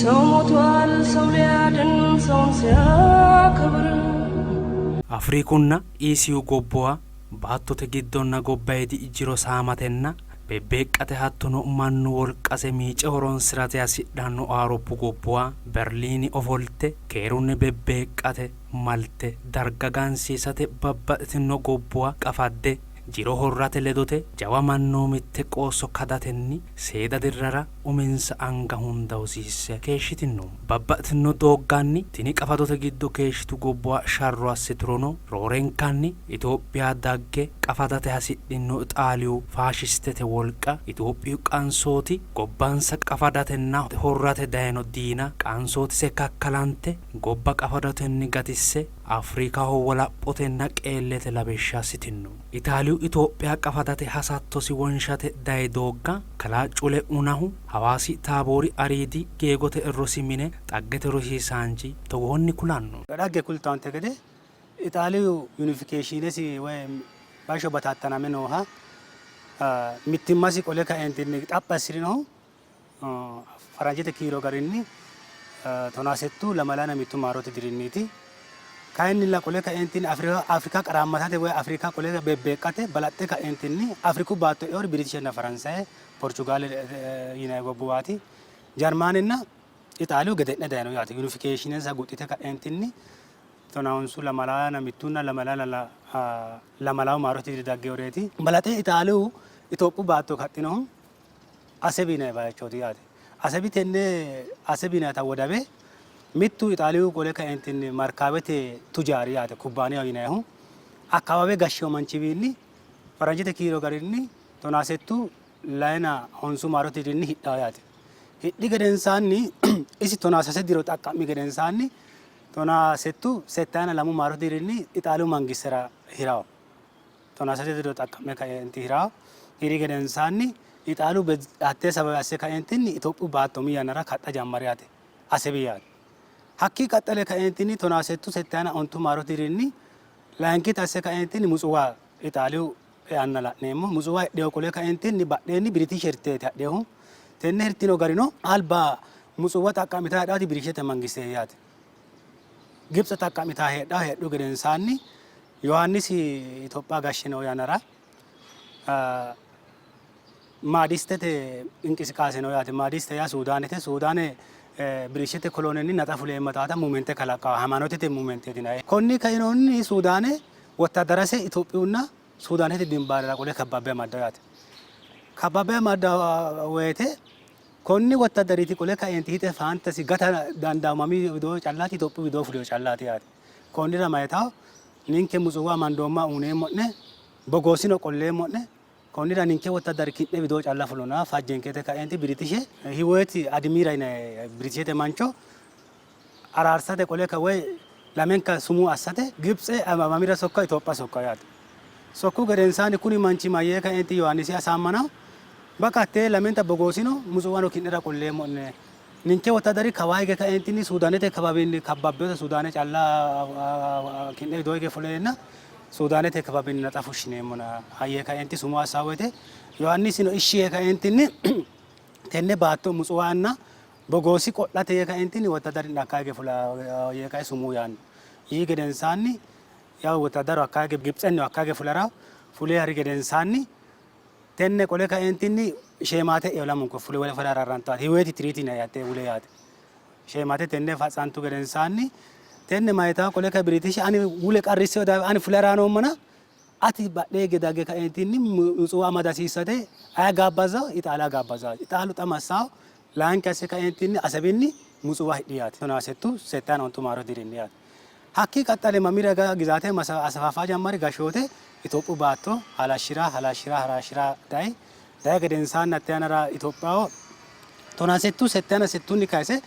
ሰው ሞቷል ሰው ሊያድን ሰውን ሲያከብር። Afrikunna Iisiyu gobbuwa baattote giddonna gobbayidi jiro saamatenna bebbeeqqate hattono mannu wolqase miice horonsi'rate hasidhanno Awuroppu gobbuwa Berliini ofolte keerunni bebbeeqqate malte darga gansiisate babbaxxitino gobbuwa qafadde jiro horrate ledote jawa mannoomitte qoosso kadatenni seeda dirrara uminsa anga hunda hosiisse keeshshitino. Babbaxxitino doogganni tini qafadote giddo keeshshitu gobbuwa sharro assiturono roorenkanni Itophiya dagge qafadate hasidhino Ixaaliyu faashistete wolqa Itophiyu qansooti gobbansa qafadatenna horrate dayino diina qansootise kakkalante gobba qafadotenni gatisse Afrikaho wolaphotenna qeellete lawishsha assitino. Itaaliyu Itophiya qafadate hasattosi wonshate dayi doogga kalaa Cule Unahu Hawaasi Taaboori Ariidi Geegote rosi mine xaggete rosiisaanchi togoonni kulanno. Dhagge kultannonte gede Ixaaliyu yunifikeeshiinesi woy bashsho batattaname nooha mittimmasi qole kaeentinni xaphi assi'rinohu faranjete kiiro garinni tonaa settu lamalana mittu maarote dirinniiti. Kayinnilla qole kaeentinni Afrika qaraammatate woy Afrika qole bebbeeqqate balaxxe kaeentinni Afriku baatto eori Biritishenna Faransaye, Porchugaale yinanni gobbuwaati. Jarmanenna Ixaaliyu gede'ne dayino yaate. Yunifikeeshinensa guxxite kaeentinni tonahonsu lamalana mittunna lamalana lamalawu maarote diri daggeoreeti. Balaxe Ixaaliyu Itophiyu baatto kaxxinohu Asebi yinanni bayichooti yaate. Asebi tenne Asebi yinannita wodabe mittu Ixaaliyu qole kaeentinni markaawete tujaari yaate kubbaaniyaho yinannihu akkawawe gashshino manchiwiinni faranjete kiiro garinni tonaasettu layina honsu maarote dirinni hidhawo yaate. Hidhi gedensaanni isi 13 diro xaqqa'mi gedensaanni tonaasettu settayina lamu maarote dirinni Ixaaliyu mangistera hirawo. 13 diro xaqqa'me kaeenti hirawo. Hiri gedensaanni Ixaaliyu hattee sababe asse kaeentinni Itophiyu baatto umi yannara kaxxa jammari yaate. Asebi yaate. Hakkii qaxxale kaeentinni tonaasettu settayina ontu maarote dirinni layinkita asse kaeentinni Mutsuwa Ixaaliyu eanna la'neemmo. Mutsuwa hidheyo qole kaeentinni badheenni Biritish hirteeti hadhehu. Tenne hirtino garino alba Mutsuwa xaqqa'mitaa heedhaati Biritishete mangiste yaate. Gibitse xaqqa'mitaa heedhaho heedhu gedensaanni Yohaannisi Itophiya gashshe noo yannara Maadistete inqisiqaase no yaate. Maadiste yaa Suudaanete. Suudaane Biritishete koloonenni naxa fuleemma taata muumente kalaqqawo haymaanootete muumenteeti yinanni. Konni kainohunni Suudaane wottaaddarase Itophiyunna Suudaanete dimbaarera qole kabbabbe amaddawo yaate. Kabbabbe amaddawo woyte konni wottaaddariti qole kaeenti hixe faantasi gata dandawo mami widoo callaati? Itophiyu widoo fuleyo callaati yaate. Konnira mayitawo ninke Mutsuwa amandoomma uyineemmo'ne, Bogoosino qolleemmo'ne, konnira ninke wottaaddari ki'ne widoo calla fulona fajjenke yite kaeenti Biritishe Hiwoyeti Adimiira yinanni Biritishete mancho araarsate qole woy lamenka sumuu assate Gibitse mamira sokka Itophiya sokka yaate. Sokku gedensaanni kuni manchi mayyee kaeenti Yohaannisi asaammana baqa hattee lamenta Bogoosino Mutsuwano ki'nera qolleemmo'ne ninke wottaaddari kawaa hige kaeentinni Suudaanete kababinni kabbabbinota Suudaane calla ki'ne widoo hige fuleenna Suudaanete kababinni naxa fushshineemmona yee kaeenti sumuu assaa woyte Yohaannisino ishshi yee kaeentinni tenne baatto Mutsuwanna Bogoosi qo'late yee kaeentinni wottaadari'ne hakkaa hige fula yee kae sumuu yaanno. Yii gedensaanni yaw wottaadaru hakkaa hige Gibitsenniwa hakkaa hige fulara fule hari gedensaanni tenne qole kaeentinni sheemaate e'eyo lamunku fule wole fule ararranto yaate. Hiweeti tiriiti yinanni yaate wule yaate. Sheemaate tenne fatsantu gedensaanni tenne mayitawo qole kae Biritishe ani wule qarrisseyo daafira ani fule haraa noommona ati badhee higge dagge kaeentinni Mutsuwa amada hasiissate aye gaabbazawo? Ixaaliya gaabbazawo. Ixaalu xa massawo Layinki asse kaeentinni Asebinni Mutsuwa hidhi yaate. Tonaasettu settayina ontu maaro dirinni yaate. Hakkii qaxxale mamira gizaate asafaafa jammari gashshoote Itophiyu baatto halashshira halashshira halashshira dayi. Dayi gedensaanni hatte yannara Itophiyaho tonaasettu settayina settunni kayise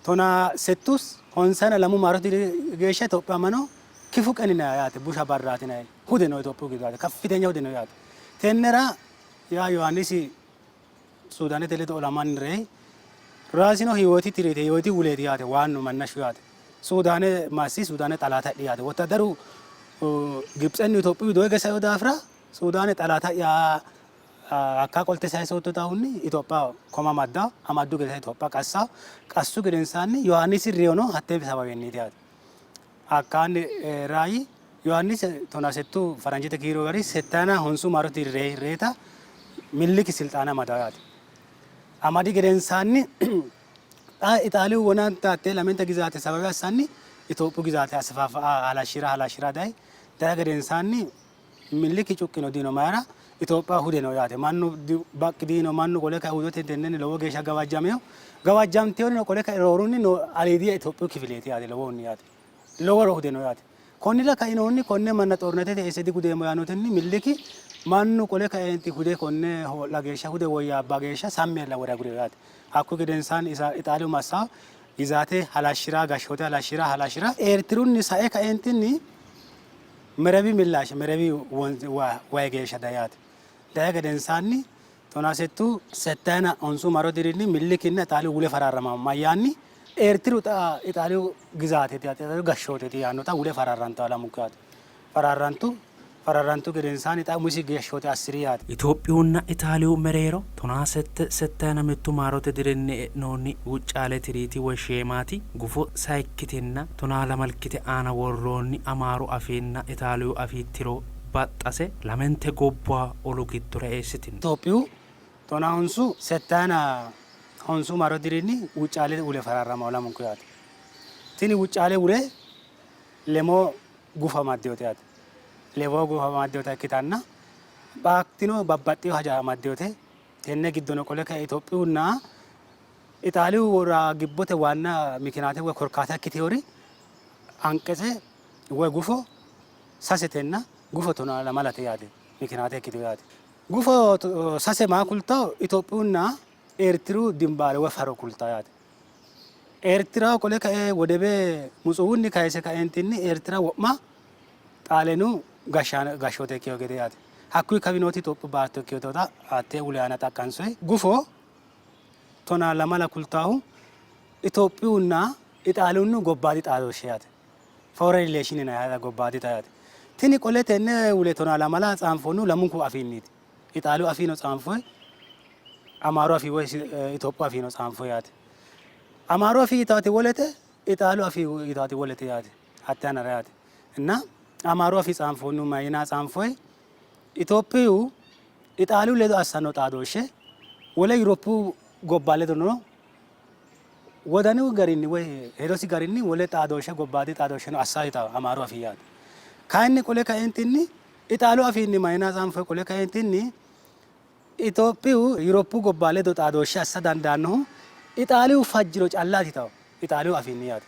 tonaasettu honsayina lamu maaro diri geeshsha Itophiya mano kifu qenina yaate busha barraati yinanni hude no Itophiyu giddo yaate. Kaffitenya hude no yaate. Tennera yaa Yohaannisi Suudaanete ledo olamanni reyi. Raasino hiwooti tiriite hiwooti wuleeti yaate waannu mannashshu yaate. Suudaane massi Suudaane xalaata hidhi yaate. Wottadaru Gibtsenni Itophiyu widoo hige saino daafira Suudaane xalaata'ya Hakka qolte sayisoottotahunni Itophiya koma amadda, amaddu gedensaanni Itophiya qassa, qassu gedensaanni Yohaannisi reyono hattee sababenniiti yaate. Hakkaanni rayi Yohaannisi tonasettu faranjete kiiro gari settayina honsu maarote diri reyita Miniliki silxaane amadawo yaate. Amadi gedensaanni xa Ixaaliyu wonanta hattee lamenta gizaate sababe assanni Itophiyu gizaate asfafa halashshira halashshira dayi. Dayi gedensaanni Miniliki cuqqino diino mayira Itophiya hude no yaate. Mannu baqqi diino, mannu qole kae hudete tennenni lowo geeshsha gawajjamino. Gawajjantinorino qole kae roorunni no aliidi Itophiyu kifileeti yaate lowohunni yaate. Lowore hude no yaate. Konnira kainohunni konne manna xornetete eesse digudeemmo yaannotenni Miniliki mannu qole kaeenti hude konne hoo'la geeshsha hude woyyaabba geeshsha sammi yee wore agurino yaate. Hakkuyi gedensaanni Ixaaliyu massawo gizaate halashshira gashshoote halashshira halashshira Eertirunni sae kaeentinni Merebi millaashe Merebi wayi geeshsha dayi yaate. Dayi gedensaanni tonaasettu settayina honsu maro dirinni Minilikinna Ixaaliyu wule fararrama mayyaanni Eertiru xa Ixaaliyu gizaateeti yaate, Ixaaliyu gashshooteeti yaannota wule fararrantu lamunku yaate. Fararrantu fararrantu gedensaanni xa umisi gashshoote assi'ri yaate. Itophiyunna Itaaliyu mereero tonaasette settayina mittu maarote dirinni e'noonni Wuccaale tiriiti woy sheemaati gufo sayikkitinna tonaalamalkite aana worroonni Amaaru afiinna Itaaliyu afii tiro baxxase lamente gobbuwa olu giddora eessitino. Itophiyu tonaahonsu settayina honsu maaro dirinni Wuccaale wule fararramaho lamunku yaate. Tini Wuccaale wule lemoo gufo amaddinote yaate. Lemoo gufo amaddinota ikkitanna baattino babbaxxino haja amaddinote. Tenne giddono qole kae Itophiyunna Ixaaliyu wora gibbote waanna mikinaate woy korkaata ikkitinori anqetse woy gufo sasetenna gufo 12te yaate mikinaate ikkitino yaate. Gufo sase maa kultawo? Itophiyunna Eertiru dimbaare woy faro kultawo yaate. Eertiraho qole kae wodebe Mutsuwunni kayise kaeentinni Eertira wo'ma Xaaleenu gashshoote ikkino gede yaate. Hakkuyi kawinooti Itophiyu baatto ikkinota hattee wule aana xaqqansoyi. Gufo 12 kultaahu Itophiyunna Ixaaliyunnu gobbaadi xaadooshshe yaate. Foreign relation yinanni gobbaadita yaate. Tini qole tenne wule 12 tsaanfoonnihu lamunku afiinniiti. Ixaaliyu afiino tsaanfoyi, Amaaru afii woy Itophiyu afiino tsaanfoyi yaate. Amaaru afii yitaati wolete, Ixaaliyu afii yitaati wolete yaate. Hatte yannara yaate. Inna Amaaru afii tsaanfoonnihu mayinaa tsaanfoyi? Itophiyu Ixaaliyu ledo assanno xaadooshshe wole Yuropu gobba ledono wodanu garinni woy hedosi garinni wole xaadooshshe gobbaadi xaadooshsheno assa yitawo Amaaru afii yaate. Kayinni qole kaeentinni Ixaaliyu afiinni mayinaa tsaanfoyi? Qole kaeentinni Itophiyu Yuropu gobba ledo xaadooshshe assa dandaannohu Ixaaliyu fajjiro callaati yitawo Ixaaliyu afiinni yaate.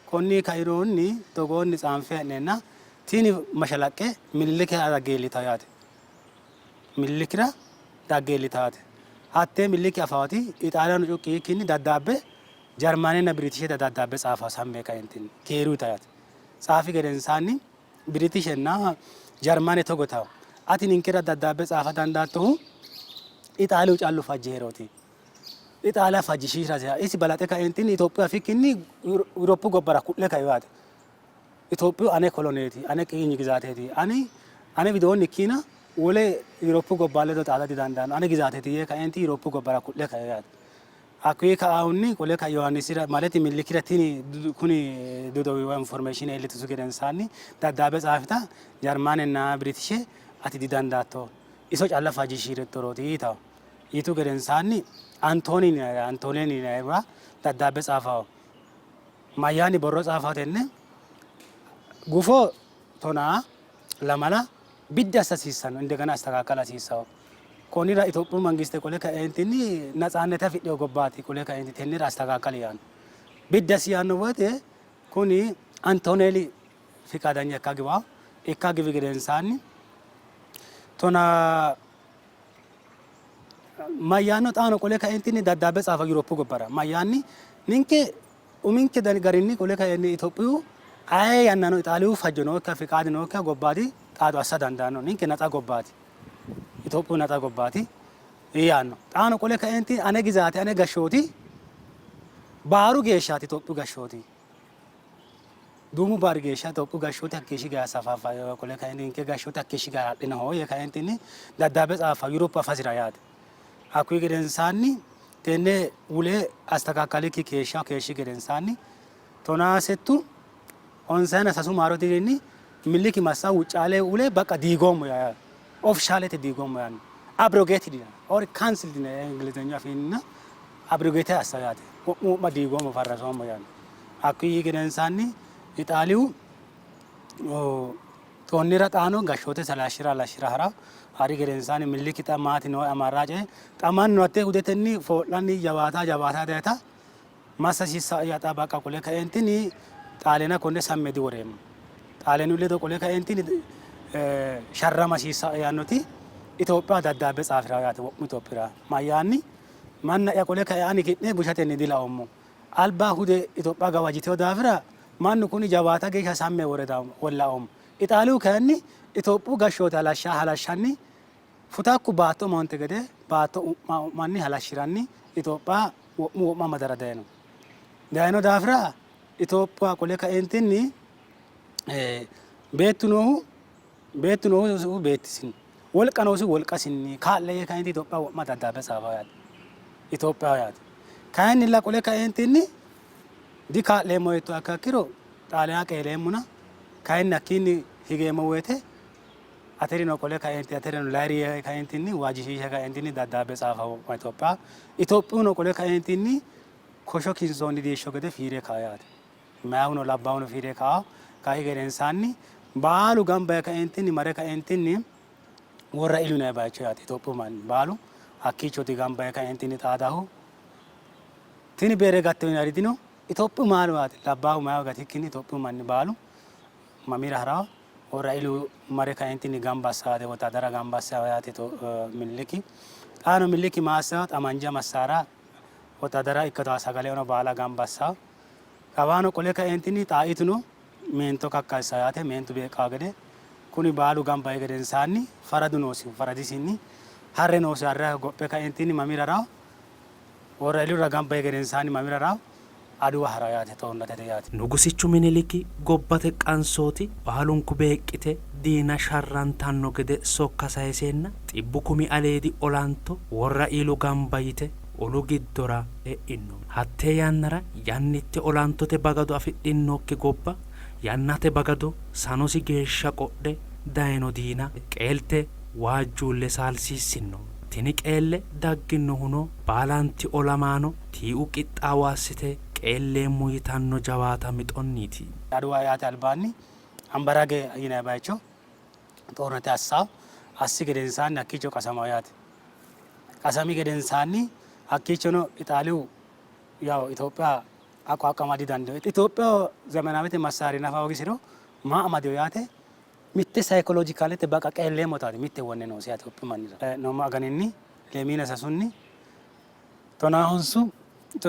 Konni kainohunni togoonni tsaanfe hee'neenna tini mashalaqqe Minilikira dhagge iillitawo yaate. Minilikira dhagge iillitawo yaate. Hattee Miniliki afaawoti Ixaaliyano cuqqi yiikkinni daddaabbe Jarmanenna Biritishete daddaabbe tsaafawo samme kaeentinni keeru yitawo yaate. Tsaafi gedensaanni Biritishenna Jarmane togo yitawo, Ati ninkera daddaabbe tsaafa dandaattohu Ixaaliyu callu fajjiherooti. Ixaaliya fajjishiishirase isi balaxe kaeentinni Itophiyu afikkinni Yuropu gobbara ku'le kaino yaate. Itophiyu ane koloneeti, ane qiinyi gizaateeti, ani ane widoonni ikkiina wole Yuropu gobba ledo xaada didandaanno, ane gizaateeti yee kaeenti Yuropu gobbara ku'le kaino yaate. Hakkuyi ka'aahunni qole ka Yohaannisira maleti Minilikira tini kuni duduwi woy information iillitusu gedensaanni daddaabe tsaafita Jarmanenna Biritishe ati didandaatto iso calla fajjishiirittorooti yitawo. Yitu gedensaanni Antooniin Antooneen yinayihura daddaabbe tsaafawo. Mayyaanni borro tsaafawo tenne gufo 12 biddi assa hasiissanno, indegena astakaakala hasiissawo. Konnira Itophiyu mangiste qole kaeentinni natsaannete afidhino gobbaati qole kaeenti tennera astakaakali yaanno. Biddi assi yaanno woyte kuni Antoneeli fiqaadanya ikka giwawo. Ikka giwi gedensaanni tona mayyaanno xaano qole kaeentinni daddaabbe tsaafa Yuropu gobbara mayyaanni ninke uminke dani garinni qole kaeenni Itophiyu aye yannano Ixaaliyu fajjo nookkiha fiqaadi nookkiha gobbaadi xaado assa dandaanno ninke natsa gobbaati Itophiyu natsa gobbaati yaanno xaano qole kaeenti ane gizaati ane gashshooti baaru geeshshaati Itophiyu gashshooti. Duumu Baari geeshsha Itophiyu gashshooti hakkeeshshi geya safaafa qole kayinni ninke gashshooti hakkeeshshi geya hala'linoho yee kaeentinni daddaabe tsaafa Yuropu afasira yaate. Hakkuyi gedensaanni tenne wule astakakkalikki keeshsha keeshshi gedensaanni tonaasettu onsayina sasu maaro dirinni Miniliki massa wuccaale wule baqa diigoommo yaa ofishaalete diigoommo yaanno. Abrogated or cancelled Ingilizenyu afiinninna abrogate assa yaate. Wo'mu wo'ma diigoommo farrasoommo yaanno. Hakkuyi gedensaanni Ixaaliyu konnira xaano gashshoote halashshira halashshira ha'ra ha'ri gedensaanni Miniliki xa maati nooe amarraace xa mannu hatte hudetenni foo'lanni jawaata jawaata dayita massa sissao'ya xa baqa qole kaeentinni Xaaleena konne samme diworeemmo. Xaaleenu ledo qole kaeentinni sharrama hasiissaoe yaannoti Itophiya daddaabbe tsaafira yaate wo'mu Itophiyira mayyaanni manna'ya qole kae ani ki'ne bushatenni dilaoommo. Alba hude Itophiya gawajjitino daafira mannu kuni jawaata geeshsha samme wore laoommo. Ixaaliyu kayinni Itophiyu gashshoote halashsha halashshanni Futakku baatto umonte gede baatto u'ma u'manni halashshi'ranni Itophiya wo'mu wo'ma amadara dayino. Dayino daafira Itophiya qole kaeentinni beettu noohu beettu noohu beettisinni wolqa noosi wolqasinni kaa'le yee kaeenti Itophiya wo'ma daddaabe tsaafaho yaate. Itophiyaho yaate. Kayinnilla qole kaeentinni dikaa'leemmo yiittoha ikkiro Xaaliyaa qeeleemmona kayinni hakkiinni higeemmo woyte Aterino qole kaeenti aterino layi'ri yee kaeentinni waajjishiishe kaeentinni daddaabbe tsaafa wo'ma Itophiya. Itophiyuno qole kaeentinni kosho kinsoonni diishsho gede fiire kaa yaate. Meyahuno labbahuno fiire kaa kai gedensaanni baalu gamba yee kaeentinni mare kaeentinni worra ilu yinanni bayicho yaate Itophiyu manni baalu hakkiichooti gamba yee kaeentinni xaadahu. Tini beere gattino yinanniri dino. Itophiyu maalu yaate labbaahu meyahu gatikkinni Itophiyu manni baalu mamira ha'rawo? Worailu mare kaentinni gamba assaate wotaadara gamba assawo yaate Miniliki. Xaano Miniliki maa assawo xamanja massaara wotaadara ikkitawo sagaleeno baala gamba assawo. Kawaano qole kaentinni Xaayituno meento kakkayissawo yaate meentu beeqqawo gede. Kuni baalu gamba yii gedensaanni faradu noosi faradisinni harre noosi harre hogophe kaentinni mamira harawo? Worrailura gamba yii gedensaanni mamira harawo? Aduwa harawo yaate xoonnatete yaate. Nugusichu Miniliki gobbate qansooti baalunku beeqqite diina sharrantanno gede sokka sayiseenna xibbu kumi aliidi olanto Worrailu gamba yite olu giddora e'ino. Hattee yannara yannitte olantote bagado afidhinnokki gobba yannate bagado sanosi geeshsha qodhe dayino diina qeelte waajjuulle saalsiissinno. Tini qeelle dagginnohuno baalanti olamaano tiiu qixxaawo assite qeelleemmo yitanno jawaata mixonniiti. Aduwa eate albaanni Ambarage yinanni baycho xoornate assawo assi gedensaanni hakkiicho qasamawo yaate. Qasami gedensaanni hakkiichono Ixaaliyu yawo Itophiya aqwaqqama didandiino. Itophiyaho zemenawete massaari nafa hoogisiro maa amadino yaate mitte sayikolojikaalete baqa qeelleemmotaati mitte wonne noosi yaate Itophiyu mannira. E'noommo aganinni lemiina sasunni tonaa honsu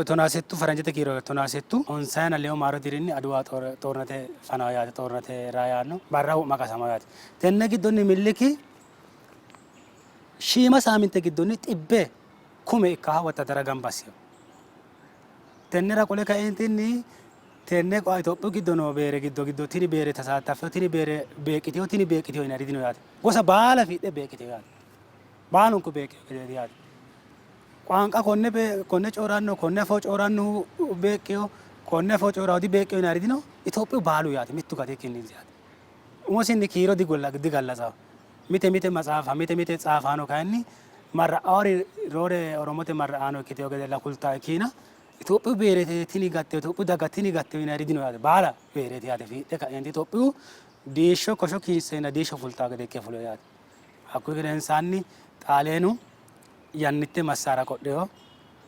tonaa settu faranjete kiiro 17 honsayina lewu maaro dirinni Aduwa xoornate fanawo yaate xoornate raa yaanno barra wo'ma qasamawo yaate. Tenne giddonni Miniliki shiima saaminte giddonni xibbe kume ikkaha wottadara gamba assino. Tennera qole kaeentinni tenne Itophiyu giddo noo beere giddo giddo tini beere tasaattaffino, tini beere beeqqitino, tini beeqqitino yinanniri dino yaate. Gosa baala fiidhe beeqqitino yaate. Baalunku beeqqino gedeeti yaate. Qaanqa konne konne coyi'ranno, konne afoo coyi'rannohu beeqqino, konne afoo coyi'rannohu dibeeqqino yinanniri dino. Itophiyu baalu yaate mittu gatikkinni yaate. Umosinni kiiro digallatsawo. Mite mite matsaafa mite mite tsaafaano kayinni marra'aori roore Oromote marra'aano ikkitino gedella kultanno ikkiina Itophiyu beerete tini gattino, Itophiyu daga tini gattino yinanniri dino yaate. Baala beereeti yaate fiidhe ka'eenti Itophiyu diishsho kosho kiisseenna diishsho fultanno gede ikke fulino yaate. Hakkuyi gedensaanni Xaaleenu yannitte massaara qodhino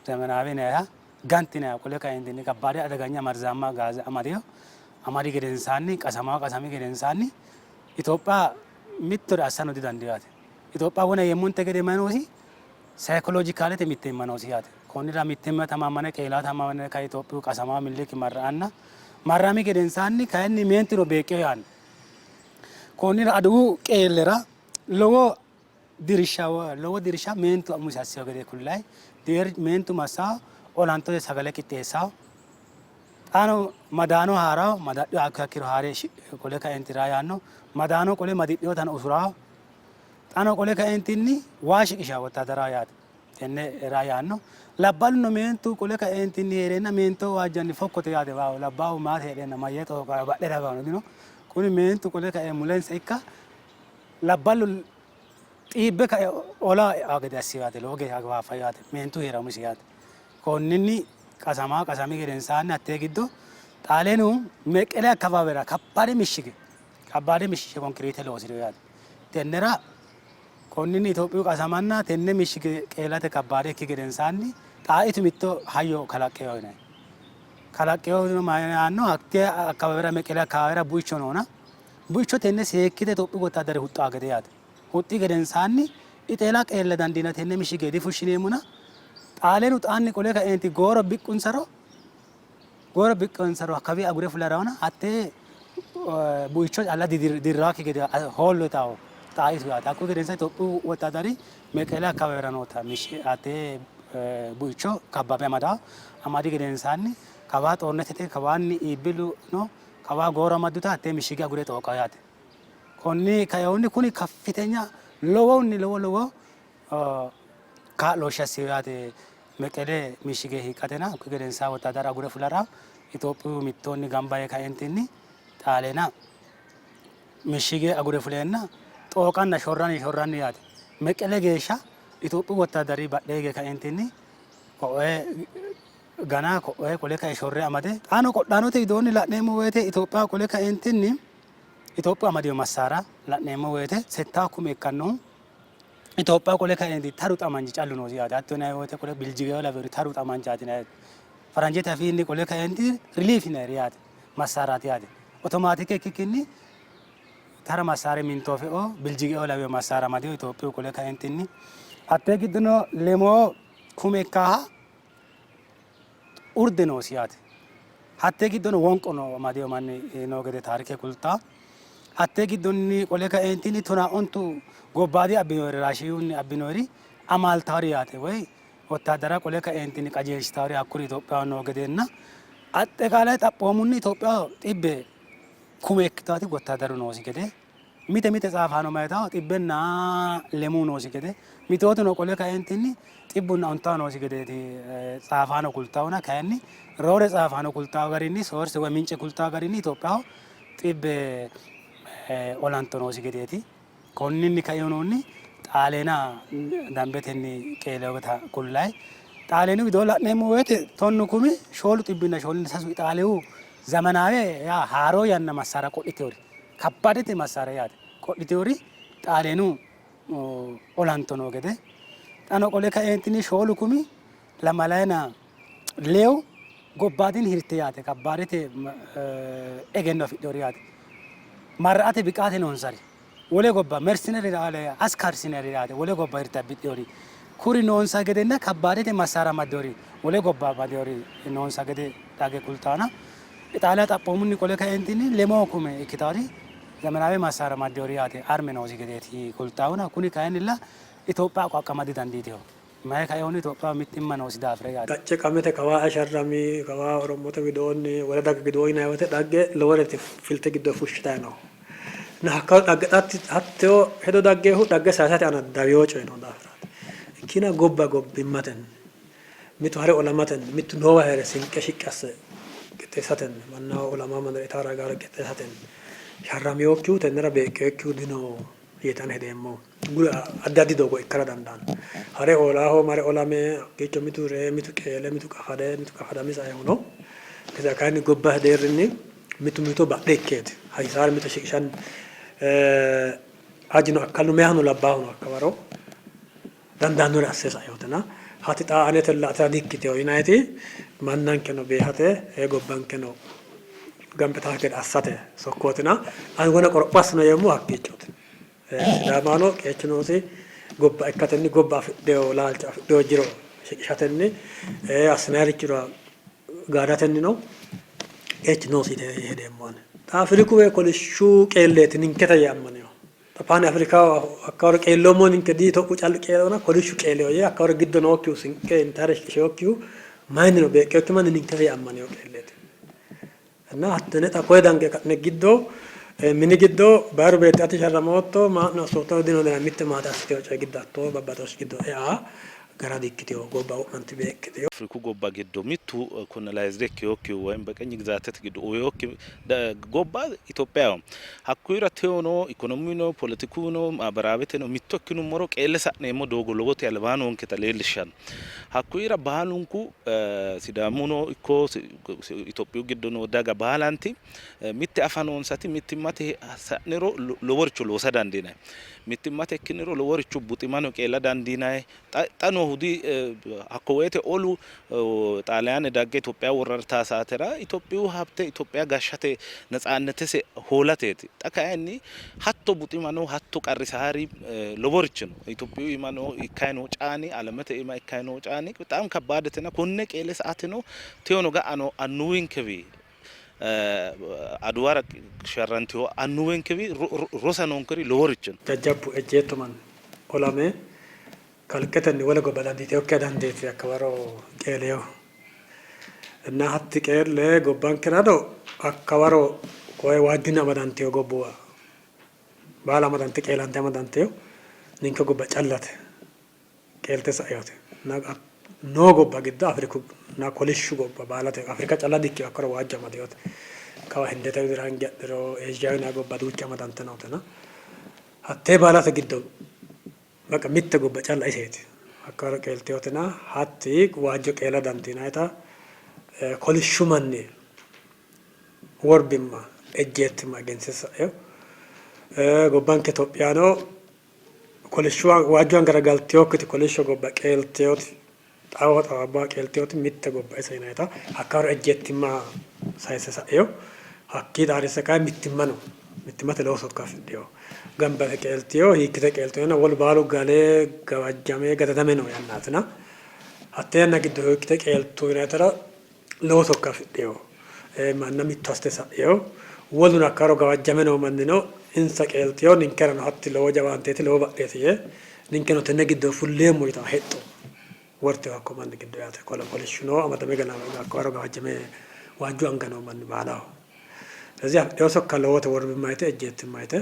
zemenaawe yinanniha ganti yinanniha qole kaeentinni kabbaade adaganya marzaamma gaaze amadino. Amadi gedensaanni qasamawo qasami gedensaanni Itophiya mittore assano didandiino yaate. Itophiya wona yeemmonte gede mayi noosi? Sayikolojikaalete mittimma noosi yaate. Konnira mittimma tamaamane qeela tamaamane kai Itophiyu qasamawo Miniliki marra'anna marrami gedensaanni kayinni meentuno beeqqino yaanno. Konnira Aduwu qeellera lowo dirsha lowo dirsha meentu umisi assino gede kullayi. Meentu massawo olantote sagale qixxeessawo. Xaano madaano haaraho madadhiyo hakko hakkiro haare qole kaenti raa yaanno madaano qole madidhiyotano usuraho xaano qole kaentinni waa shiqisha wottadara yaate tenne raa yaanno labballuno meentu qole kaentinni hee'reenna meento waajjanni fokkote yaate waaw labbaahu maate heedheenna mayyee xooqa badhe dagaano dino kuni meentu qole kae mulensa ikka labballu xiibbe kae ola e'aa gede assiyo yaate lowo geeshsha waaffayo yaate meentu hee'ra umisi yaate konninni qasama qasami gedensaanni hattee giddo xaaleenu Meqqele akkawaawera kabbaade mishshige kabbaade mishshishe konkiriite loosino yaate tennera konninni Itophiyu qasamanna tenne mishshige qeelate kabbaade ikki gedensaanni xaa'itu mitto hayyo kalaqqeyo yinanni kalaqqeyo yaanno hattee akkawaawera Meqqele akkawaawera buicho noona buicho tenne seekkite Itophiyu wottaadari huxxaa gede yaate huxxi gedensaanni ixeela qeelle dandiina tenne mishshige difushshineemmona xaaleenu xaanni qole kaeenti gooro biqqunsaro gooro biqqunsaro hakkawi agure fularana hattee buicho calla dirraakki gede hoollo yitawo xaa'itu yaate hakkuyi gedensa Itophiyu wottaadari Meqele akkawaawera noota hattee buicho kabbabe amadawo amadi gedensaanni kawaa xoornetete kawaanni iibbillu no kawaa gooro amadduta hattee mishshige agure xooqawo yaate konni kainohunni kuni kaffitenya lowohunni lowo lowo kaa'looshshe assiyo yaate Meqele mishshige hiiqqatena hakkuyi gedensaa wottaadara agure fulara Itophiyu mittoonni gamba yee kaentinni xaaleena mishshige agure fuleenna xooqanna shorranni shorranni yaate Meqele geeshsha Itophiyu wottaadari badhee hige kaentinni koe gana koe qole kae shorre amade xaano qodhaanote widoonni la'neemmo woyte Itophiya qole kaentinni Itophiyu amadino massaara la'neemmo woyte settaa kume ikkannohu Itophiya qole kaeenti taru xamanji callu noosi yaate. Hatto yinanni woyte qole biljigeo lawinori taru xamanjaati yinanni. Faranjete afiinni qole kaeenti riliif yinanniri yaate massaaraati yaate. Otomaatike ikkikkinni tara massaare mintoofeo biljigeo lawino massaara amadino Itophiyu qole kaeentinni. Hattee giddono lemoo kume ikkaaha urde noosi yaate. Hattee giddono wonqo no amadino manni noo gede taarike kultaa. Hattee giddonni qole kaeentinni 12 gobbaadi abbinoyiri Raashiyunni abbinoyiri amaaltaari yaate woy wottaadara qole kaeentinni qajeelshitaari hakkuri Itophiyaho noo gedenna axxeqaalay xaphoomunni Itophiyaho xibbe kume ikkitaati wottaadaru noosi gede mite mite tsaafaano mayitawo xibbenna lemuu noosi gede mitootuno qole kaeentinni xibbunna ontawo noosi gedeeti tsaafaano kultawona kayinni roore tsaafaano kultawo garinni soorse woy mince kultawo garinni Itophiyaho xibbe olanto noosi gedeeti. Konninni kainohunni Xaaleena dambetenni qeelinota kullayi. Xaaleenu widoo la'neemmo woyte 9 kumi 7 xibbinna 43 Ixaaliyu zamanaawe yaa haaroo yanna massaara qodhiteori kabbaadete massaara yaate qodhiteori Xaaleenu olanto noo gede xano qole kaeentinni 4 kumi lamalayina leewu gobbaadinni hirte yaate kabbaadete egenno afidhinori yaate marra'ate biqaate noonsari wole gobba mersineri askarsineri yaate wole gobba hirte abbidhinori kuri noonsa gedenna kabbaadete massaara amaddinori wole gobba amaddinori noonsa gede dhagge kultaana Ixaaliya xaphoomunni qole kaeentinni lemoo kume ikkitaari zemenaawe massaara amaddinori yaate arme noosi gedeeti kultaahuna kuni kayinnilla Itophiya qaqqama didandiitino. Mayi kainohunni Itophiyaho mittimma noosi daafira yaate. Qacce qamete kawaa sharrami, kawaa Oromote widoonni, wole daga widoonni yinanni woyte dhagge loworeti filte giddo fushshitanni noohu. Hakka dhagge hattoo hedo daggehu dhagge sayisate aana dawewo coyi noo daafiraati. Ikkina gobba gobbimmatenni mitu hare olamatenni mitu noowa heere sinqe shiqqi asse qixxeessatenni mannaho olamawo mannira itara agara qixxeessatenni sharraminokkihu tennera beeqqinokkihu dino yee ani hedeemmo. Addi addi doogo ikkara dandaanno. Hare olaho mare olame hakkiicho mitu ree mitu qeele mitu qafade mitu qafadame sainohu no. Keza kayinni gobbate deerrinni mitu mito badhe ikkeeti hasiisaare mito shiqishanni ajino akkalu meyahano labbaahuno hakkawaro dandaannore asse sainotena hatti xa anetella atera dikkitino yinanniti mannankeno beehate gobbankeno gambitannokki gede assate sokkootina ani wona qoropho assino yeemmohu hakkiichooti. Sidaamano qeechu noosi gobba ikkatenni gobba afidhino laalcho afidhino jiro shiqishatenni assinannirichira gaadatennino qeechu noosi yite hedeemmo ani. Xa Afriku kolishshu qeelleeti ninkete yee ammanino. Xa Pan Afrikaho hakkawaro qeelloommo ninke di Itophiyu callu qeelona kolishshu qeeleho yee hakkawaro giddo nookkihu sinqe intayre shiqishinokkihu mayinnino beeqqinokki manni ninkete yee ammanino qeelleeti. እና hattene xa koye dange ka'ne giddo mini giddo bayiru beetti ati sharramootto maa'nu assootto dino mitte maate assiteyo coye giddo hattoo babbaxooshshi giddo ea gara dikkiteyo gobba wo'manti beeqqiteyo. አፍሪኩ ጎባ ጊዶ ሚቱ ኮሎናይዝድ ikkinokkihu ወይም በቀኝ ግዛት giddo uwinokki gobba Itophiyaho. Hakkuyira tewono ikonomino politikuno maabaraaweteno mitto ikkinummoro qeelle sa'neemmo doogo lowote albaa noonketa leellishshanno. Hakkuyira baalunku Sidaamuno ikko Itophiyu giddo noo daga baalanti mitte afa noonsati mittimmate sa'niro loworicho loosa dandiinanni. Mittimmate ikkiniro loworicho buximano qeela dandiinanni. Xa noohu hakko woyte olu Xaaliyaane dagge Itophiya worartaa saatera Itophiyu habte Itophiya gashshate netsaannetese hoolateeti. Xa kayinni hatto buximano hatto qarrisaari loworichi no. Itophiyu iima noo ikkayi noo caani alamete iima ikkayi noo caani በጣም ከባድትና konne qeele sa'ateno tewono ga'ano annuwinkewi Aduwara sharrantewo annuwinkewi rosa noonkeri loworichi no. Jajjabbu ejjeetto manni olame kalqetenni wole gobba dandiiteyokkiha dandeeti hakkawaro qeeleyo እና hatti qeelle gobbankerano hakkawaro koye waajjunni amadanteyo gobbuwa baala amadante qeelante amadanteyo ninke gobba callate qeelte sa'eyote noo gobba giddo Afriku na kolishshu gobba baalate Afrika calla dikkino hakkore waajju amadeyote kawa Hindete widira hinge adhiro Eeshiyaho yinanni gobba duucha amadante nootena hattee baalate giddo በቃ mitte gobba calla iseeti hakkawaro qeelteyotina hatti waajjo qeela dandiinayita kolishshu manni worbimma ejjeettimma egensiisa sa'eyo gobbanke Itophiyano kolishshu waajju angara galteyokkiti kolishsho gobba qeelteyoti xawoho xawaabba qeelteyoti mitte gobba ise yinayita hakkawaro ejjeettimma sayisse sa'eyo hakkii xaadisse kayi mittimma no mittimmate lowo sokka afidheyo gamba yite qeelteyo hiikkite qeelteyo wolu baalu gale gawajjame gadadame noo yannaatina hatte yanna giddo hiikkite qeeltu yinayitera lowo sokka afidheyo manna mitto assite sa'eyo woluno hakkawaro gawajjame noo mannino insa qeelteyo ninkerano hatti lowo jawaanteeti lowo badheeti yee ninkeno tenne giddo fulleemmo yitawo hexxo worteyo hakko manni giddo yaate kolishshuno amadame hakkawaro gawajjame waajju anga noo manni baalaho. ስለዚህ afidheyo sokka lowote worbimma yite ejjeettimma yite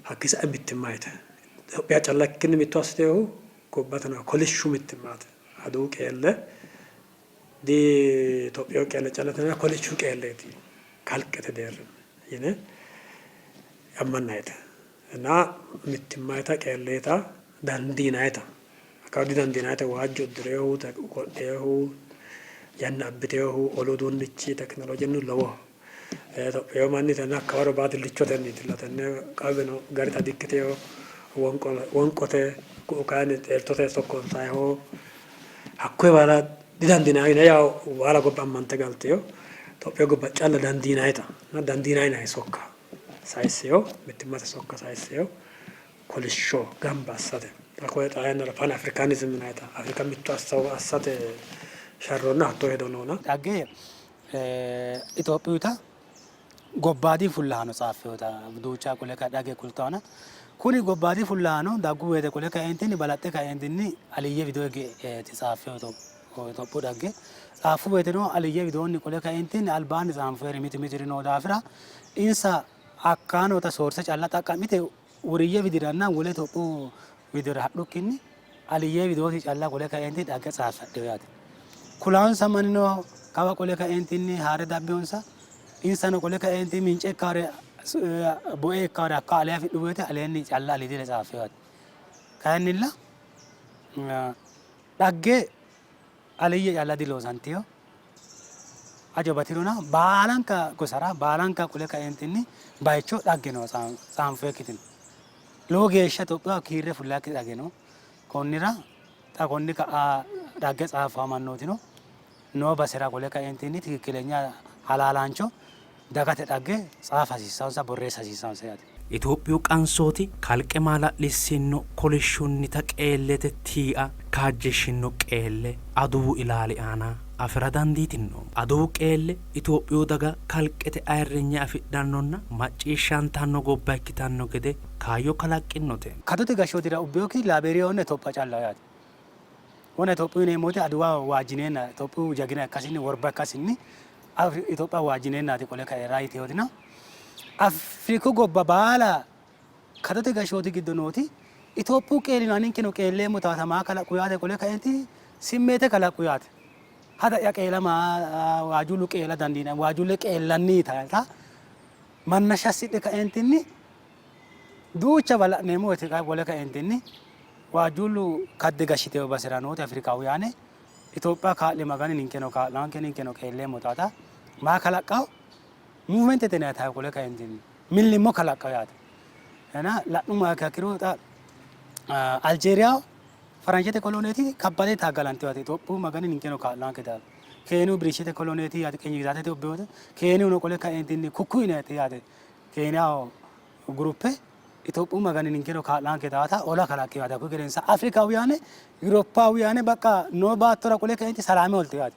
hakkii sa'e mittimma yite Itophiya calla ikkinni mitto assiteyohu gobbate noo kolishshu mittimmaati. Aduwu qeelle di Itophiyu qeelle calla kolishshu qeelleeti kalqete deerrinni yine ammannayite እና mittimmayita qeelleeta dandiinayita akka didandiinayita waajju uddireehu qodheehu yanna abbiteehu olu uduunnichi tekinoloojenni lowoho. Itophiyu manni tenne hakkawaro baadillichotenniitilla tenne qawweno garita dikkiteyo wonqote ku'u kayinni xeertote sokkonsayiho hakkoye baala didandiinayi yine yaw baala gobba ammante galteyo Itophiyu gobba calla dandiinayita እና dandiinayi yinayi sokka sayisseyo mittimmate sokka sayisseyo kolishsho gamba assate koye xaa yannara pan africanism yinayita Afrika mitto assate sharronna hattoo hedo noona. Dhagge Itophiyuta gobbaadi fullahaano tsaaffeota duucha qole dhagge kultaona kuni gobbaadi fullahaano daggu woyte qole kaentinni balaxxe kaentinni aliyye widoo higge tsaaffeo Itophiyu dhagge tsaaffu woyteno aliyye widoonni qole kaentinni albaanni tsaanfoyeri miti mitiri noo daafira insa hakkaanota soorse calla xaqqa'mite woriyye widiranna wole Itophiyu widira hadhukkinni aliyye widooti calla qole kaentinni dhagge tsaaffadhino yaate. Kulaansa mannino kawa qole kaentinni haare dabbeyonsa insano qole kaentinni mince ikkaare boe ikkaare hakka alee afidhu woyte aleenni calla aliidire tsaaffeo yaate. Kayinnilla dhagge aliyye calla diloosantiyo hajo batirona baalanka gosara baalanka qole kaentinni bayicho dhagge no tsaanfoyikkiti no. Lowo geeshsha Itophiyaho kiirre fullaakki dhagge no. Konnira xa konni ka'a dhagge tsaaffawo mannootino noo basera qole kaentinni tikikkilenya halaalaancho dagate dhagge tsaafa hasiissanonsa borreessa hasiissanonsa yaate. Itophiyu qansooti kalqe maala'lissinno kolishshunnita qeellete tiia kaajjishshinno qeelle Aduwu ilaali aana afi'ra dandiitinno. Aduwu qeelle Itophiyu daga kalqete ayirrinye afidhannonna macciishshantanno gobba ikkitanno gede kaayyo kalaqqinnote. Kadote gashshootira ubbeyokki Laabeeriyahonna Itophiya callaho yaate. Wona Itophiyu yineemmo woyte Aduwa waajjineenna Itophiyu jagina ikkasinni worba ikkasinni Itophiya waajjineennaati qole kae raa yitinotina Afriku gobba baala kadote gashshooti giddo nooti Itophiyu qeelino ninkeno qeelleemmo taata maa kalaqqu yaate qole kaeenti simmeete kalaqqu yaate. Hada'ya qeela maa waajjuullu qeela dandiinanni waajjuulle qeellanni yitaata manna shassidhe kaeentinni duuchawa la'neemmo woyte qole kaeentinni waajjuullu kadde gashshiteyo basera nooti Afrikaawuyaane Itophiya kaa'li magani ninkeno kaa'lanke ninkeno qeelleemmo taata maa kalaqqawo movementete yinayita qole kaeentinni millimmo kalaqqawo yaate. Ena la'nummoha ikkiro xa Aljeeriyaho Faranjete koloneeti kabbade taaggalanteyo yaate Itophiyu magani ninkeno kaa'lanke taata. Keeniyu Biriishete koloneeti yaate qenyi gizaatete ubbeyote Keeniyuno qole kaeentinni kukku yinayite yaate Keeniyaho guruppe Itophiyu magani ninkeno kaa'lanke taata ola kalaqqeyo yaate. Hakkuyi gedensa Afrikaawuyaane Yuropaawuyaane baqqa noo baattora qole kaeenti salaame olteyo yaate.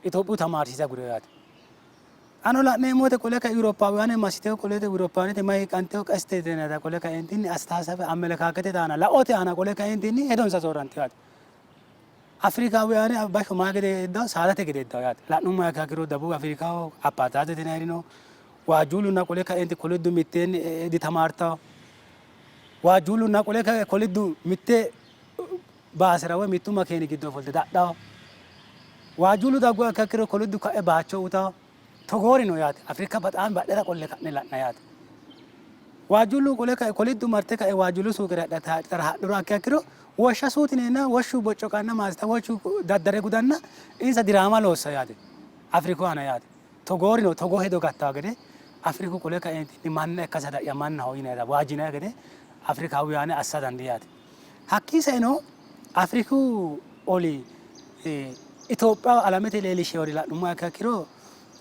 Itophiyu tamaarsiisa agurino yaate. Xaano la'neemmo woyte qole kae Yuropaawuyaane massiteyo qole Yuropaawuyaanete mayi qanteyo qeste yite qole kaeentinni astasabe amelekaaketete aana laote aana qole kaeentinni hedonsa soorrantino yaate. Afrikaawuyaane bashsho maa gede heddawo saadate gede heddawo yaate. La'nummoha ikkiha ikkiro Debuubi Afrikaho apartaayidete yinayiri no. Waajjuullunna qole kaeenti koliddu mitteenni e'e ditamaartawo. Waajjuullunna qole kae koliddu mitte baasera woy mittu makeeni giddo ofolte dadhawo. Waajjuullu dagguha ikkiha ikkiro koliddu ka'e baacho utawo. Togoori no yaate. Afrika baxaami badhera qolle ka'ne la'na yaate. Waajjuullu qole ka'e koliddu marte ka'e waajjuullu suuqira hidhatara hadhuro ikkiha ikkiro woshsha suutineenna woshshu boccoqanna maasita woshshu daddare gudanna insa diraama loossa yaate. Afriku aana yaate. Togoori no togoo hedo gattawo gede Afriku qole kaeentinni manna ikkasi hada'ya mannaho yinayita waajjinay gede Afrikaawuyaane assa dandii yaate. Hakkii saeno Afriku oli Itophiyaho alamete leellishewori la'nummoha ikkiha ikkiro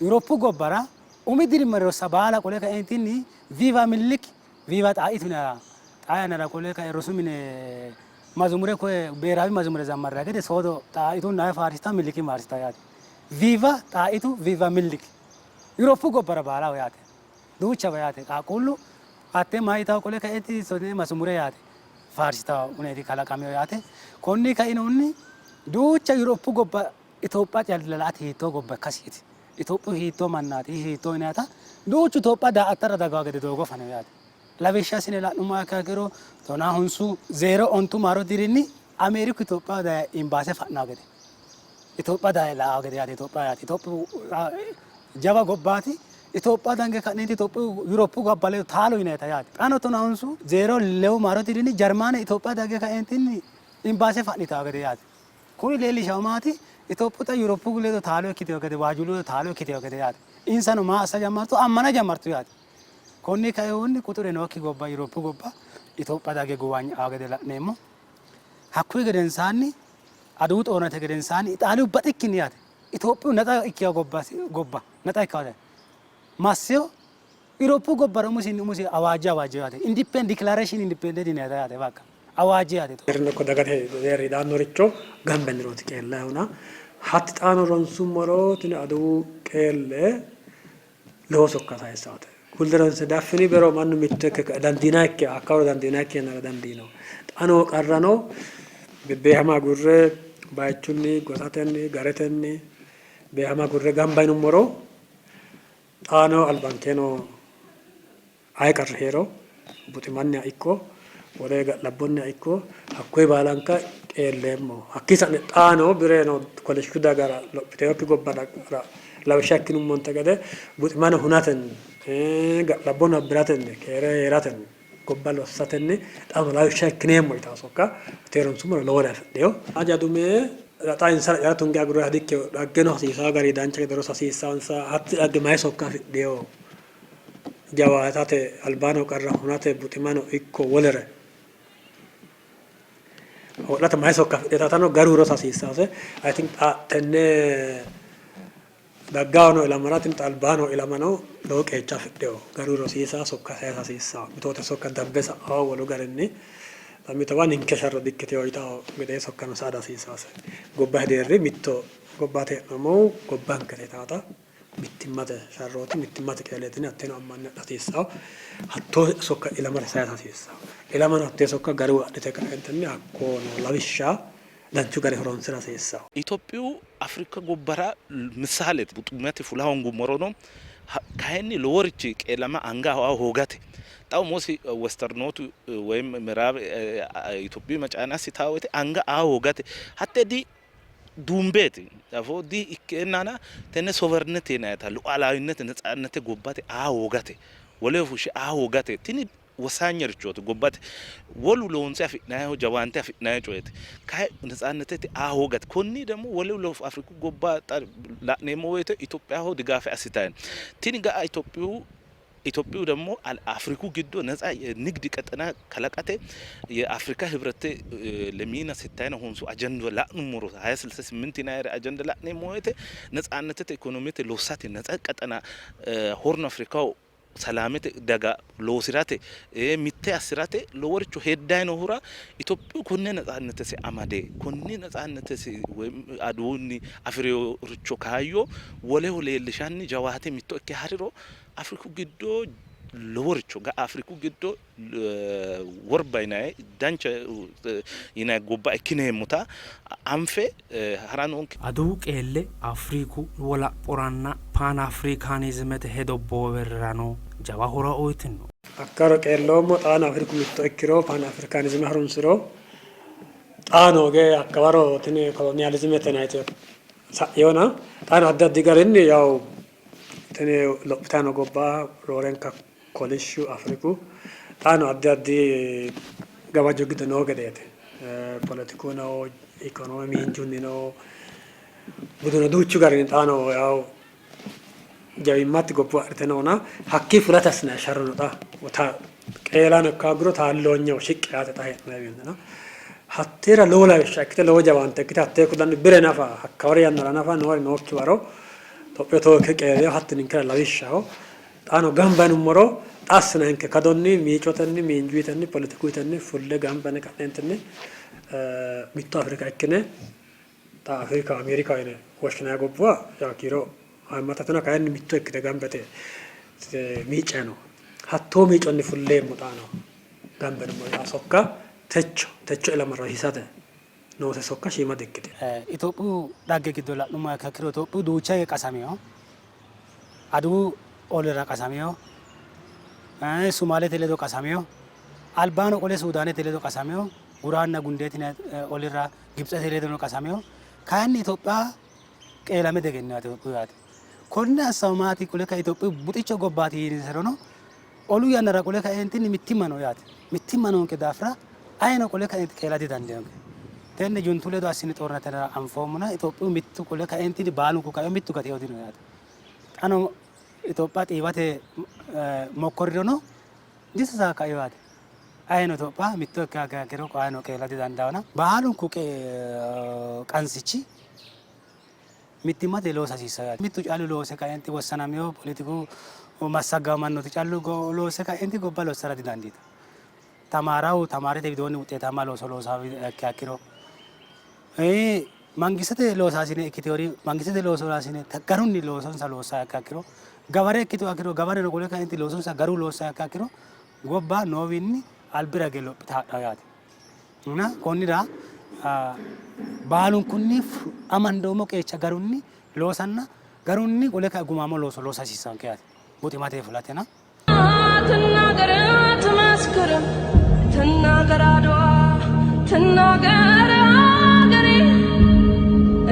Yuropu gobbara umi dirima rossa baala qole kaeentinni Viva Minilik Viva Xaa'itu yinara xaa yannara qole kae rosu mine mazumure koye beeraawi mazumure zammarra gede soodo Xaa'itunna faarsita Miniliki faarsita yaate. Viva Xaa'itu Viva Minilik Yuropu gobbara baalaho yaate. Duuchawa yaate qaaqquullu hatte maa yitawo qole kaeenti mazumure yaate faarsitawo kuneeti kalaqamino yaate. Konni kainohunni duucha Yuropu gobba Itophiya calla la''ate hiittoo gobba ikkasiiti, Itophiyu hiittoo mannaati, hiittoo yinayita duuchu Itophiya daa''attara dagawo gede doogo fanino yaate. Lawishsha assine la'nummoha ikkiha ikkiro tonaa honsu zeero ontu maaro dirinni Ameeriku Itophiyaho daye imbaase fa'nawo gede Itophiya daye la''awo gede yaate Itophiya yaate. Itophiyu jawa gobbaati. Itophiya dange ka'neenti Itophiyu Yuropu gobba ledo taalo yinayita yaate. Xaano tonaa honsu zeero lewu maaro dirinni Jarmane Itophiya dagge ka'eentinni imbaase fa'nitawo gede yaate. Kuni leellishawo maati? Itophiyu xa Yuropu ledo taalo ikkitewo gede, waajjuullu ledo taalo ikkitewo gede yaate. Insano maa assa jammartu? Ammana jammartu yaate. Konni kainohunni quxure nookki gobba Yuropu gobba Itophiya dagge guwanya'awo gede la'neemmo. Hakkuyi gedensaanni Aduwu xoornate gedensaanni Ixaaliyu baxikkinni yaate Itophiyu naxa ikkiwa gobba naxa ikkawo massiyo Yuropu gobbara umusinni umusi awaajje awaajje yaate. Independent declaration independent yinayita yaate bakka awaajje yaate. Deerrino ikko dagate deerri daannoricho gamba yinirooti qeellayihuna hatti xaano ronsummoro tini Aduwu qeelle lowo sokka sayissaate. Kulle ronse daffini bero mannu mitto ikke kae dandiinayikkiha hakkawaro dandiinayikki yannara dandiino. Xa noo qarrano bebbeehama agurre bayichunni, gosatenni, garetenni beehama agurre gamba yinummoro xaano albankeno aye qarri hee'ro buximanniha ikko wole ga'labbonniha ikko hakkoye baalanka qeelleemmo. Hakkii sa'ne xaano bireeno kolishshu dagara lophitinokki gobba dagara lawishsha ikkinummonte gede buximano hunatenni ga'labbono abbiratenni keere hee'ratenni gobba lossatenni xaano lawishsha ikkineemmo yitanno sokka hattee ronsummoro lowore afidhino. Aja dume xa insara calla tunge agurranniha dikkino. Dhaggeno hasiisawo garinni dancha gede rosa hasiissansa. Hatti dhagge mayi sokka afidhino? Jawaatate, alba noo qarra hunate, buximano ikko wolere hoo'late mayi sokka afidhino yitatano garu rosa hasiissase. I think xa tenne daggawo noo ilamara tini xa albaa noo ilamano lowo qeecha afidhino. Garu rosiisa, sokka sayisa hasiissanno. Mitootu sokka dabbe sa'awo wolu garinni xa mitowa ninke sharro dikkitino yitawo gedee sokkano saada hasiissase. Gobbate deerri mitto gobbate hee'noommohu gobbankete yitawota mittimmate sharrooti, mittimmate qeelleeti yine hatteeno ammanne adha hasiissanno. Hattoo sokka ilamate sayisa hasiissanno. Ilamano hattee sokka garunni adhite ka'eentinni hakko noo lawishsha Danchu gari horonsira hasiissanno. Itophiyu Afrika gobbara misaalete buximate fula hoongummorono kayinni loworichi qeelama anga aa hoogate xa umosi westernootu woyim miraab Itophiyu iima caana assitaa woyte anga aa hoogate hatte di duumbeeti afoo di ikkeennana tenne sovereignty yinayita lu'alawinnete netsaannete gobbate aa hoogate woleho fushshe aa hoogate tini Wosaanyerichooti gobbate. Wolu loonse afi'nanniho jawaante afi'nanni coyeeti. Kayi netsaannetete aa hoogate. Konni ደግሞ wole Afriku gobba xa la'neemmo woyte Itophiyaho digaafe assitanni no. Tini ga'a Itophiyu Itophiyu ደግሞ Afriku giddo netsa nigdi qexena kalaqate የአፍሪካ ህብረት ለሚና ስታይ ነው ሆንሱ አጀንዳ la'nummoro 2068 yinannire ajanda la'neemmo woyte netsaannetete ikonomete lossate netsa qexena Horn Afrikaho salaamete daga loosi'rate mitte assi'rate loworicho heddayi noohura Itophiyu konne netsaannetese amade konne netsaannetesi woyim Aduwunni afi'rinoricho kaayyo woleho leellishanni jawaate mitto ikke hariro Afriku giddo loworicho ga'a Afriku giddo worba yinayi dancha yinayi gobba ikkineemmota anfe hara noonke. Aduwu qeelle Afriku wolaphoranna Paan Afrikaanizimete hedo boowerrano jawa horo uytino. Hakkaro qeelloommo, xaano Afriku mitto ikkiro, Paan Afrikaanizime harunsiro, xaano hige hakkawaro tini koloniyaalizimete yinanniti sa'inona, xaano addi addi garinni yawu tini lophitanni noo gobba roorenka kolishshu Afriku xaano addi addi gawajjo giddo noo gedeeti. Poletikuno, ikonoome miinjunnino, buduno duuchu garinni xaano yawu jawimmate gobbuwa adhite noona hakkii fulate assinanni sharro no xa qeelano ikka hoogiro taalloonyeho shiqqi yaate xa hee'noonniwiinnina hatteera lowo lawishsha ikkite lowo jawaante ikkite hattee kulanni bire nafa hakkawari yannara nafa noori nookki waro Tophiyu togo ikke qeelino hatti ninkera lawishshaho. Xaano gamba yinummoro xa assinanninke kadonni miicotenni, miinjuyitenni, poletikuyitenni fulle gamba yine ka'neentinni mitto Afrika ikkine xa Afrika Ameerika yine woshshinanni gobbuwa yawo kiiro haammatatena kayinni mitto ikkite gamba yite miiccanni no. Hattoo miiconni fulleemmo xaano gamba yinummoro yawo sokka techo techo ilama rosiisate noose sokka shiima dikkitino. Itophiyu dhagge giddo la'nummoha ikkiro Itophiyu duucha hige qasamino. Adiwu olira qasamino, Sumaalete ledo qasamino, albaano qole Suudaanete ledo qasamino, Guraanna Gundeeti olira Gibitsete ledono qasamino. Kayinni Itophiya qeelame diegennino Itophiyu yaate. Konne assawo maati qole kae Itophiyu buxicho gobbaati yiniserono Olu yannara qole kaeentinni mittimma no yaate. Mittimma noonke daafira ayino qole kaeenti qeela didandiinonke. Tenne juntu ledo assini xornatera anfoommona Itophiyu mittu qole kaeentinni baalunku kaeo mittu gateo dino yaate. Xano Itophiya xiiwate mokkorirono disasaakkaino yaate. Ayino Itophiya mitto ikkiha ikkiro ayino qeela didandaanona baalunku qansichi mittimmate loosa hasiissanno yaate. Mittu callu loose kaeenti wossanamino poletiku massaggawo mannooti callu loosse kaeenti gobba lossara didandiitanno. Tamaarawu tamaarete widoonni wuxxeetaamma looso loosa ikkiha ikkiro mangistete loosaasine ikkiteori mangistete loosaasine garunni loosonsa loossaha ikkiha ikkiro gaware ikkituha ikkiro gawareno qole kaeenti loosonsa garu loossaha ikkiha ikkiro gobba noowiinni albira higge lophite hadhanno yaate. Na konnira baalunkunni amandoommo qeecha garunni loosanna garunni qole kae gumaamo looso loosa hasiissanke yaate buximate fulatena. ትናገር ትመስክር ትናገር አድዋ ትናገር አገሬ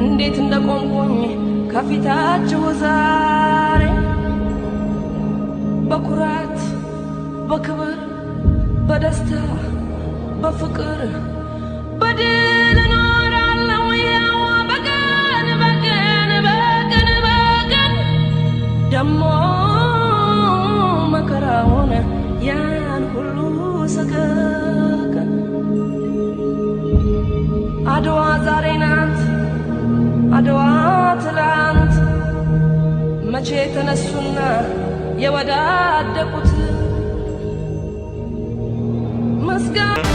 እንዴት እንደቆምኩኝ ከፊታችሁ ዛሬ በኩራት በክብር በደስታ በፍቅር በድል እኖራለሁ ያው በቀን በቀን በቀን በቀን ደሞ መከራውን ያን ሁሉ ሰቀቀን አድዋ ዛሬ ናት አድዋ ትላንት መቼ ተነሱና የወዳደቁት ምስጋና